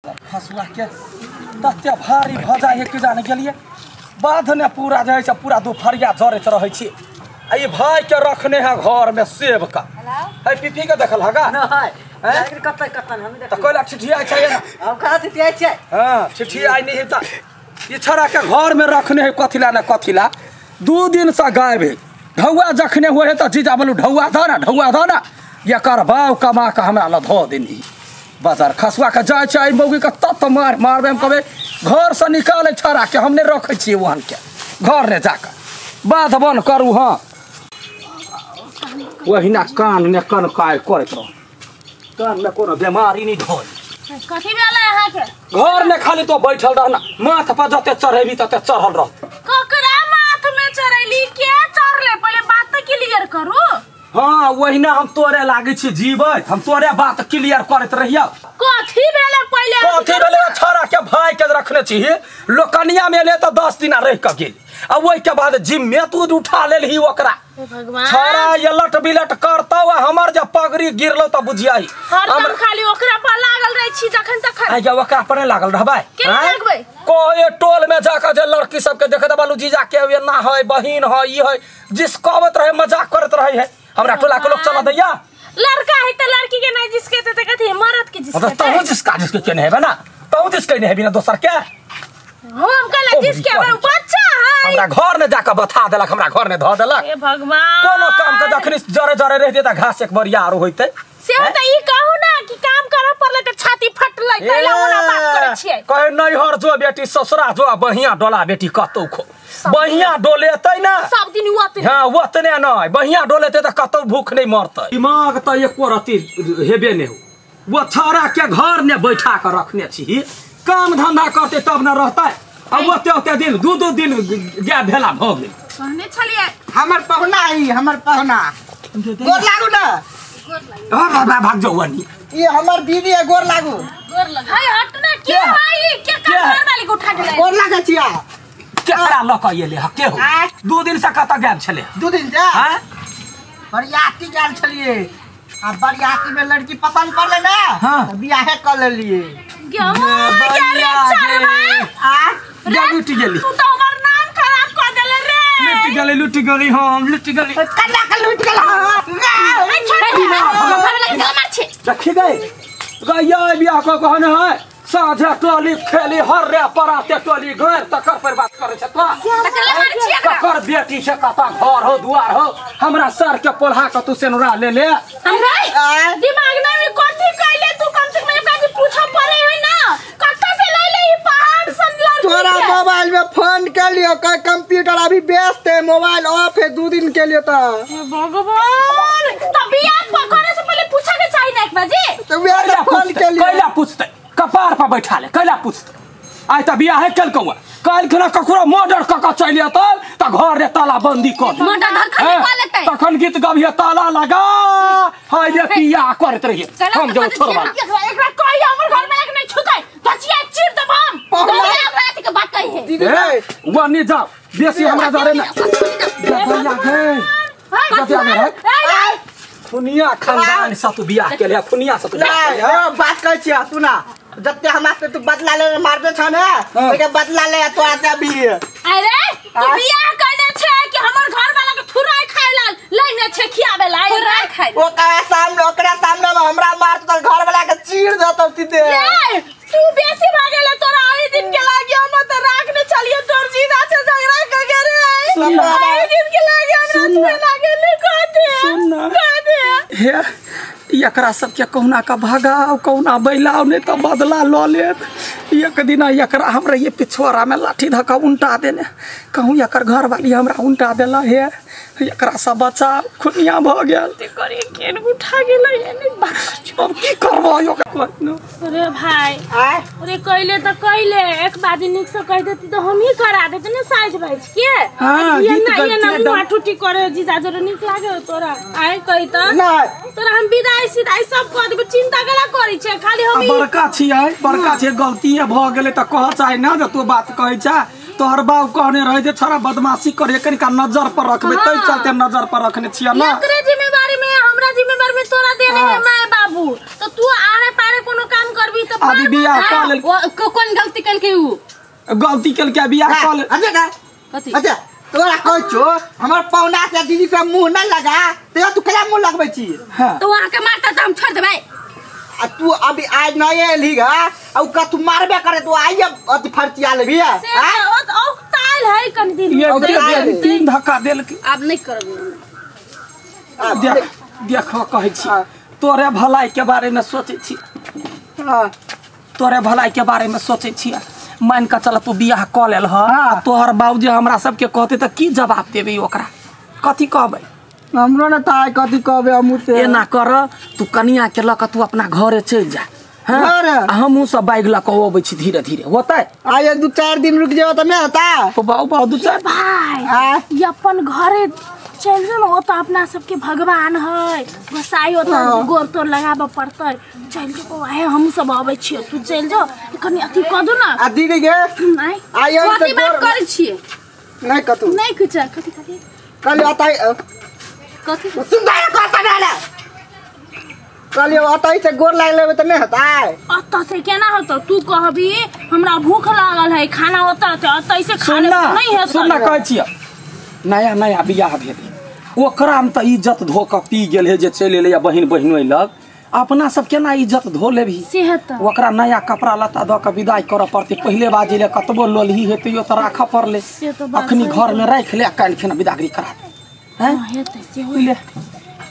हसुआ के तते भारी भ जाइ है कि जाने गेलिए बाध ने पूरा जाइ छै पूरा दुपहरिया जरैत रहै छी। आ ई भाई के रखने है घर में सेब का है पीपी के देखल हगा नहीं लेकिन कत कत हम त कोइला ठिठिया छै ना हम कहा ठिठिया छै। हां ठिठिया नहीं त ई छड़ा के घर में रखने है कथिला ना कथिला 2 दिन से गायब है। ढौआ जखने होय है त जीजा बोलू ढौआ ध ना ढौआ ध ना एकर बाव कमा के हमरा ल धो देनी बाजार खसुआ के जाय छै मौगी के तत मार मारबे हम कबे घर से निकाले छड़ा के हमने रखै छियै वहन के घर ने जाके बाध बन करू। हां वहिना कान ने कनकाय करैत रह कान में कोनो बीमारी नहीं धोल कथि भेलै अहाँ के घर में खाली तो बैठल रह ना माथ पर जते चढ़ेबी तते चढ़ल रह। ककरा माथ में चढ़ैली के चढ़ले पहिले बात त क्लियर करू। हां वहिना हम तोरे लागै छी जीवैत हम तोरे बात क्लियर करैत रहियौ। कथि भेलै पहिले कथि भेलै छड़ा के भाई के रखने छी लोकनिया में ले त 10 दिन रह के गेल आ ओइ के बाद जिम्मे तू उठा लेलही ओकरा। भगवान छड़ा यलट बिलट करतौ आ हमर जे पगड़ी गिरलौ त बुझियाही हरदम खाली ओकरा पर लागल रहै छी जखन तखन। आ ओकरा पर लागल रहबै केना लागबै कोए टोल में जाके जे लड़की सब के देखत बालू जीजा के ना है बहिन है ई है जिस कहत रहे मजाक करत रहे है हमरा टोला के लोग चला दैया लड़का है त लड़की के नहीं जिसके त कथि मर्द के जिसके तहु जिसका जिसके केने हेबे ना तहु जिसके ने हेबी ना दोसर के हम कहला जिसके बे बच्चा है हमरा घर ने जाके बथा देलक हमरा घर ने ध देलक। हे भगवान कोनो काम के जखनी जरे जरे रह देता घास एक बरिया आरो होइते से त ई कहू ना कि काम करऽ पड़ले त छाती फटलै तैला ओना बात करै छियै। कहे नैहर जो बेटी ससुरा जो बढ़िया डोला बेटी कतौ खो बढ़िया डोलेतै ना सब दिन ओतने। हां ओतने नै बढ़िया डोलेतै त कतौ भूख नै मरतै। दिमाग त एको रति हेबे नै हो वो छड़ा के घर ने बैठा के रखने छी काम धंधा करते तब न रहतै आ ओते ओते दिन 2-2 दिन गैप भेला भ गेल। कहने छलियै हमर पहुना आई हमर पहुना गोर लागू ना गोर लागू। हां भाग जाऊ वनी ई हमर दीदी है गोर लागू गोर लागू। हाय हट ना के भाई के घर वाली को उठा के ले गोर लागै छिया केकरा ल के एले ह के हो 2 दिन से कत गायब छले 2 दिन से हां बरियाती गेल छलिए आ बरियाती में लड़की पसंद पड़ले ना त बियाहे क लेलिए। लुट गेली तू त हमर नाम खराब क देले रे लुट गेली लुट गेली हम लुट गेली कन्ना के लुट गेल। रखी गई गैया बियाह को कहने है साझा टोली खेली हर रे पराते टोली घर तकर पर बात करे छै तो ककर बेटी छै कता घर हो दुआर हो हमरा सर के पोल्हा के तू सेनुरा ले ले हमरा दिमाग में कथि कहले तू कम से कम एक पूछो पड़े है ना कत्ता से ले ले ई पहाड़ सन लड़की तोरा मोबाइल में फोन कर लियो कंप्यूटर अभी व्यस्त है मोबाइल ऑफ है 2 दिन के लिए त भगवान त बियाह करे से पहले पूछा के चाहिए ना एक बाजी तो वे फोन के लिए कैला पूछते कपार पर बैठा ले कैला पूछते आइ त बियाह है कल कौआ काल खना ककरो मर्डर क क चलि एतै त घर रे ताला बंदी कर मर्डर धर खन क लेतै तखन गीत गबिहे ताला लगा हाय रे बियाह करैत रहिए हम जो छोड़बा एकरा कहि हमर घर में एक नहीं छुतै बचिया चीर देब हम हमरा के बात कहि है दीदी वनी जाओ बेसी हमरा जरे ना गैया खुनिया खानदान से तू बियाह के ले खुनिया से तू नहीं हम बात कहै छियै सुना जते हमरा से तू बदला ले मारबे छ ने ओके बदला ले तोरा से अभी। अरे तू बियाह करने छे कि हमर घर वाला के थुराई खाय ला लइने छे खियाबे ला थुराई खाय ओकरा सामने हमरा मार त घर वाला के चीर देतौ सीधे। तू बेसी भागेले तोरा ओइ दिन के लागी हम त राखने चलिए तोर जीजा से झगड़ा क के रे ओइ दिन के लागी हमरा छुए लागे ले कह दे सुन ना कह दे हे एकरा सबके कहुना का भगाओ कहुना बैलाओ नहीं तो बदला ल लेत। एक दिन एकरा हमरा ये पिछवाड़ा में लाठी धक्का उल्टा देने कहूँ एकर घर वाली हमरा उल्टा देला हे एकरा सब बचाव खुनिया भ गेल करे केन उठा गेलै एने बात अब की करबो ओकरा। अरे भाई अरे कहले त कहले एक बाजी निक से कह देती त हम ही करा देते ने साइज भाई के। हां ये ना ये ना मुंह टूटी करे जीजा जोरे निक लागे तोरा आइ कहि त तोरा हम विदाई सिदाई सब कह देबे चिंता गला करै छै खाली हम बड़का छियै बड़का छै गलती भ गेलै त कह चाहे ना जे तू बात कहै छ तोहर बाप कहने रहे जे छोरा बदमाशी करे कनिका नजर पर रखबे तै चलते नजर पर रखने छियै ना एकरे जिम्मेवारी में हमरा जिम्मेवारी जिम्मेदार में तोरा देने है my बाबू तो तू आरे पारे कोनो काम करबी तो अभी बियाह कर लेल कोन गलती कल के ऊ गलती कल के बियाह कर लेल। अच्छा का कथी अच्छा तोरा कहै छो हमर पौना से दीदी से मुंह न लगा ते तू केला मुंह लगबै छी। हां तो वहां के मारता त हम छोड़ देबै। आ तू अभी आज नहीं एलही गा आ उ का तू मारबे करे तू आई अति फर्चिया लेबी। से ओ तो औकताल है कन दिन ये तीन धक्का देल के अब नहीं करबो। देख देखो कहै छी तोरे भलाई के बारे में सोचै छी। हां तोरे भलाई के बारे में सोचै छी मान के चल तू बियाह क लेल ह तोहर बाबूजी हमरा सबके कहते त की जवाब देबै ओकरा कथी कहबै? हमरो न ताय कथी कहबै हमहु से। एना कर तू कनिया के ल के तू अपना घरे चलि जा। हां हमहु सब बाइक ल के अबै छी धीरे धीरे होतै। आ एक दू चार दिन रुक जेबो त नै होता। ओ बाबू बाबू दू चार भाई ई अपन घरे चल जो न ओ तो अपना सबके भगवान है गोसाई हो तो गोर तोर लगाबे पड़तै। चल जो आए हम सब अबै छियै तू चल जो कनी अथी क दू न। आ दीदी के आइ कथी बात करै छियै? नै कतू नै कुछ कथी कथी कहलियै अतै कथी सुन दाइ कहता नै कहलियै अतै से गोर लाग लेबै त नै होतै। अतऽ से केना होतौ? तू कहबी हमरा भूख लागल है खाना ओतऽ रहतै अतै से खाना नै हेतै। सुन न कहै छियै नया नया बियाह भेलै ओकरा में त इज्जत धो के पी गेल है जे चलि एलै बहिन बहिनोइ लग अपना सब केना इज्जत धो लेबही? से हेतै ओकरा नया कपड़ा लत्ता दऽ के विदाई करऽ पड़तै। पहिले बाजी ले कतबो लोलही हे तैयो त राखऽ पड़लै। अखनी घर में राखि ले काल्हि खिना विदागरी करा दे। हैं हेतै से ले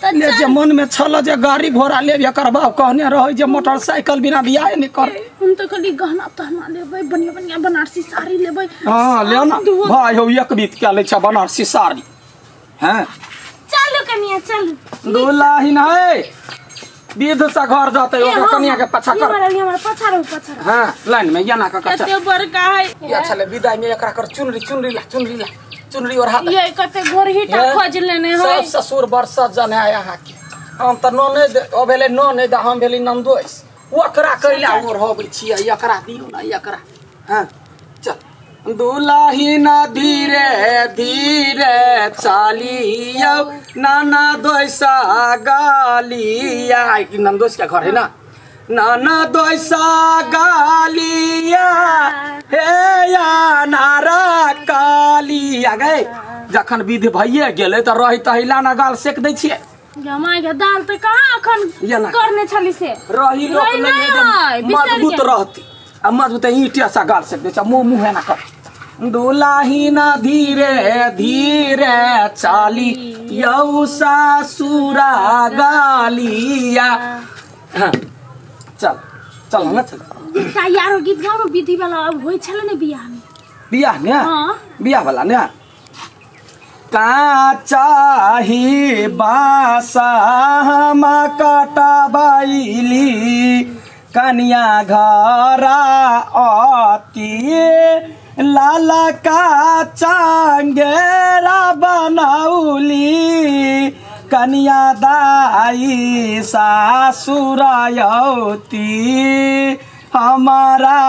ले जे मन में छल जे गाड़ी घोड़ा लेब एकर बाप कहने रहै जे मोटरसाइकिल बिना बियाह नहि कर। हम त खाली गहना तहना लेबै बढ़िया बढ़िया बनारसी साड़ी लेबै। हां ले ना भाई हो एक बीत के लै छ बनारसी साड़ी। हैं चलू कनिया चलू दुलाहिन है विध से घर जतै ओकरा कनिया के पाछा कर। हमरा पाछा रहो पाछा। हां लाइन में या ना का कच्चा कते बड़का है या छले विदाई में एकरा कर चुनरी चुनरी ला चुनरी ला चुनरी और हाथ ये कते गोरहीटा खोज लेने है सब ससुर बरसत जन है यहाँ के। हम त नने ओ भेलै नने दा हम भेली नंदोस ओकरा कैला और होबै छियै एकरा दियौ ना एकरा। हां चल दुलाहिन धीरे धीरे चालियो नाना दोसा गालिया ई नंदोस के घर है ना नाना दोसा गालिया हे या नारा कालिया गए जखन विध भइए गेलै त रही तहिला ना गाल सेक दै छियै। जमाई के दाल त कहाँ अखन करने छली से रही लोक नहीं मजबूत रहती आ मजबूत ईंटे सा गाल सेक दै छै मुँह मुँह एना कर। दुलाहिन धीरे धीरे चाली यौ सासुरा गालिया। हाँ चल चल ना चल तैयार हो गीत गाओ विधि वाला अब होई छले ने बियाह में बियाह ने। हां बियाह वाला ने का चाही बासा हम कटबैली कनिया घरा अति लाला का चांगेरा बनौली कनिया दाई सासुरयौती हमारा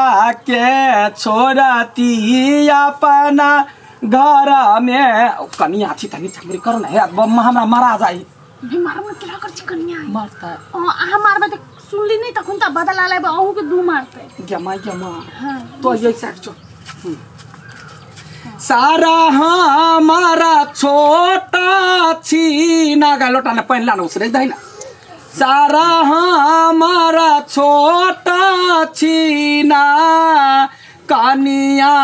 के छोड़ती अपना घर में। कनिया छी तनी चमरी करू ना हे हमरा मारा जाई नहीं मारबो केना कर छी कनिया मारता अहाँ मारबे त सुनली नहीं तखन त बदला लेब अहू के दू मारते गमा गमा। हां तो ये साइड चो सारा हमारा छोटा छीना गा लोटा ने पानि लान उसरे दही ना सारा हमारा छोटा छीना कनिया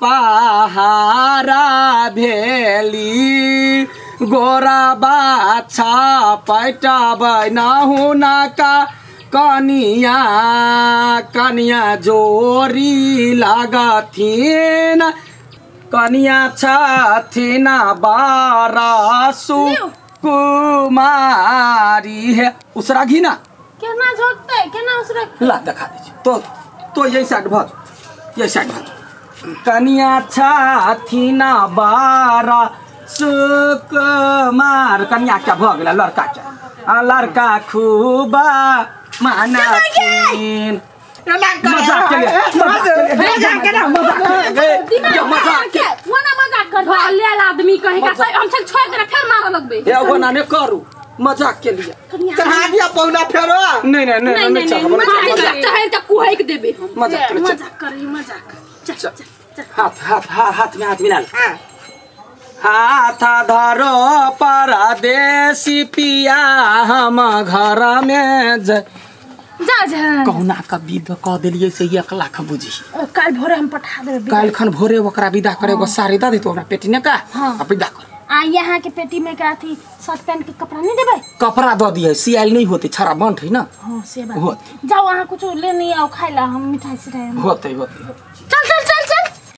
पहारा भेली गोरा बाछा पैटाबै नहु नाका कनिया कनिया जोरी लागथिन कनिया छथिन बारासु कुमारी है। उसरा घी ना केना झोकतै केना उसरा ला देखा दै छी तो यही साइड भज यही साइड भज कनिया छथिन बारा सुकुमार कनिया क्या भऽ गेलै लड़का के आ लड़का खूबा मानथिन मजाक के मजाक कर लेल आदमी कहे का हम छोड़ देना फेर मारऽ लगबे। ए ओना ने करू मजाक के लिए चढ़ा दिया पौना फेरो। नहीं नहीं नहीं नहीं मजाक चाहे त कुहैक देबे हम। मजाक मजाक करी मजाक। चल चल हाथ हाथ हाथ में हाथ मिला ले। हाथ धरो परदेसी पिया हम घर में जा जा कहुना का विध क देलिए से 1 लाख बुझी। काल भोरे हम पठा देबे। काल खन भोरे ओकरा विदा करे एगो साड़ी द देतो हमरा पेटी ने का आ विदा कर। आ यहाँ के पेटी में का थी शर्ट पैंट के कपड़ा नहीं देबे? कपड़ा the दिए सियाल नहीं होते छरा बंठ है ना। हां से बात। जाओ वहां कुछ ले नहीं आओ खाइला हम मिठाई से रहे होते होते। चल चल